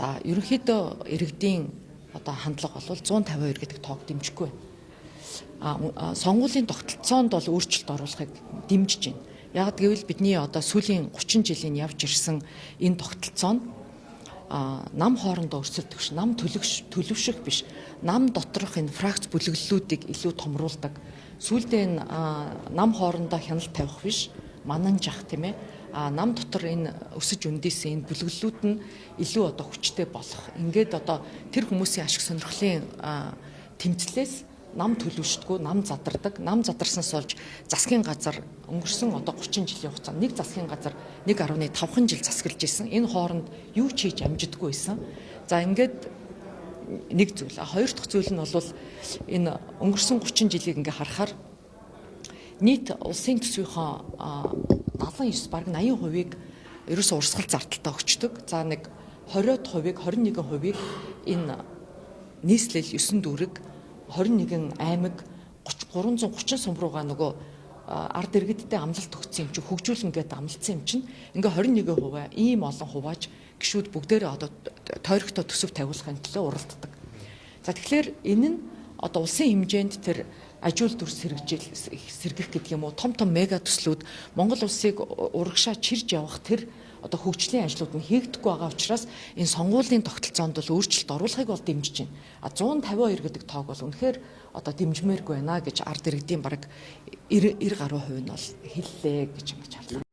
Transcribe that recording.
За, ерөнхийдөө иргэдийн одоо хандлага бол 152 гэдэг тоог дэмжихгүй байна. А сонгуулийн тогтолцоонд бол өөрчлөлт оруулахыг дэмжиж байна. Яг гэвэл бидний одоо сүүлийн 30 жилийн явж ирсэн энэ тогтолцоо нь нам хоорондоо өрсөлдөх биш, нам төлөвшөх биш, нам доторх энэ фракц бүлэглэлүүдийг илүү томруулдаг. Сүүлдээ энэ нам хоорондоо хяналт тавих биш, мананжах, тийм ээ. Нам дотор энэ өсөж өндийсэн энэ бүлэглэлүүд нь илүү одоо хүчтэй болох. Ингээд одоо тэр хүмүүсийн ашиг сонирхлын тэмцлээс нам төлөвшдгөө, нам задардаг. Нам задарснаас болж засгийн газар өнгөрсөн одоо 30 жилийн хугацаанд нэг засгийн газар 1.5 жил засаглаж исэн. Энэ хооронд юу ч хийж амжидаггүй байсан. За, ингээд нэг зүйл. Хоёр дахь зүйл нь бол энэ өнгөрсөн 30 жилийг ингээ харахаар нийт улсын төсвийнхөө 79, бараг 80%-ийг ерөөсөө урсгал зардалтай өгчдөг. За, нэг 20-од хувийг, 21%-ийг энэ нийслэл 9 дүүрэг, 21 аймаг, 330 сум руугаа нөгөө ард иргэдтэй амлалт өгсөн юм чинь, хөгжүүлнэ гэдээ амлалцсан юм чинь ингээ 21% ийм олон хувааж гişүүд бүгдээрээ одоо тойрогтой төсөв тавиулахын төлөө уралддаг. За, тэгэхээр энэ нь одоо улсын хэмжээнд тэр ажиул дүрс сэргижил сэргэх гэдэг юм уу, том том мега төслүүд, Монгол улсыг урагшаа чирж явах тэр одоо хөгжлийн ажлууд нь хийгдэхгүй байгаа учраас энэ сонгуулийн тогтолцоонд бол өөрчлөлт оруулахыг бол дэмжиж байна. А 152 гэдэг тоог бол үнэхээр одоо дэмжмээргүй байна гэж ард иргэдийн бараг 90 гаруй хувь нь бол хэллээ гэж ингэж харлаа.